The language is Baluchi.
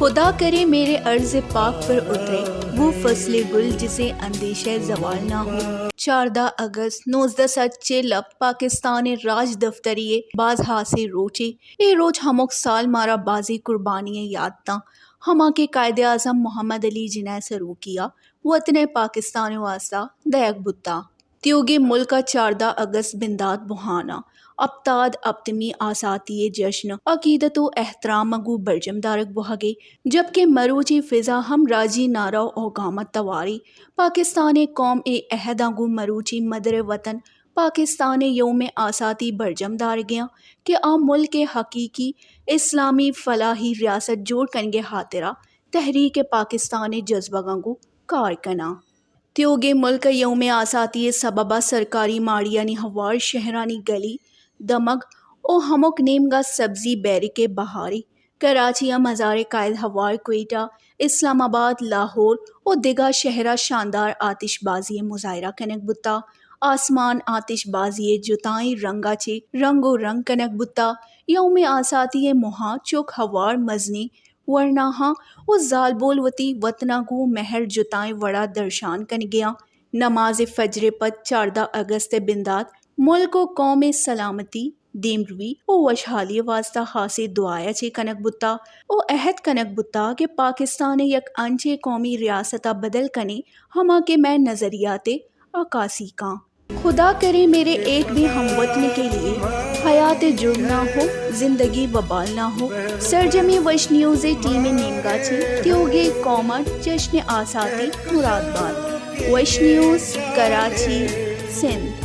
خدا کرے میرے عرض پاک پر اترے، وہ فصل گل جسے اندیشہ زوال نہ ہو۔ چاردہ اگست نوزدہ سد چل ء پاکستان ء راج دفتری ء باز ہاسیں روچے۔ اے روچ ہمک سال مارا بازیں قربانی ء یات داں، ہما کہ قائد اعظم محمد علی جناح ء سروکی ء وطن ء پاکستان ء واستا دئیگ بوتاں۔ تیوگیں ملک ء چاردہ اگست بندات بوھان ء ہپتاد ہپتمی آساتی ء جشن عقیدت و احترام ء گوں برجم دارگ بوھگ ء، جبکہ مروچی فضا ہم راجی نعرہ و اوگام ء تواری پاکستان ء قوم ء عہداں گوں مروچی مدر وطن پاکستان ء یوم آساتی برجم دارگیاں کہ آ ملک ء حقیقی اسلامی فلاحی ریاست جوڑ کنگ ء ہاترا تحریک پاکستان ء جذبگاں گوں کار کناں۔ تیوگیں ملک ء یوم آساتی ء سبب ء سرکاری ماڑیانی ہوار، شہرانی گلی دمگ و ہمک نیمگا سبزی بیرک ء بہارے۔ کراچی ء مزار قائد ہوار، کوئٹہ، اسلام آباد، لاہور و دگہ شہرا شاندار آتش بازی ء مظاہرہ کنگ بوتا۔ آسمان آتش بازی ء جتائیں رنگا چے رنگ و رنگ کنگ بوتا۔ یوم آساتی ء موہاں چک ہوار مزنیں ورناہاں و زالبول وتی وطنا گوں مہر جتائیں وڑا درشان کنگیاں۔ نماز فجر ء پد چاردہ اگست ء بندات ملک و قوم ء سلامتی، دیمروی و وشحالی ء واستا خاصیں دعایا چے کنگ بوتا و عہد کنگ بوتا کہ پاکستان ء یک انچیں قومی ریاستا بدل کنیں ہما کہ مئے نظریات ء عکاسی کاں۔ خدا کرے میرے ایک بھی ہم وطن کے لیے حیات جرم نہ ہو، زندگی وبال نہ ہو۔ سرجمیں وش نیوز ٹیم نیمگا چے تیوگیں قوم ء جشن آساتی مراد بات۔ وش نیوز، کراچی، سندھ۔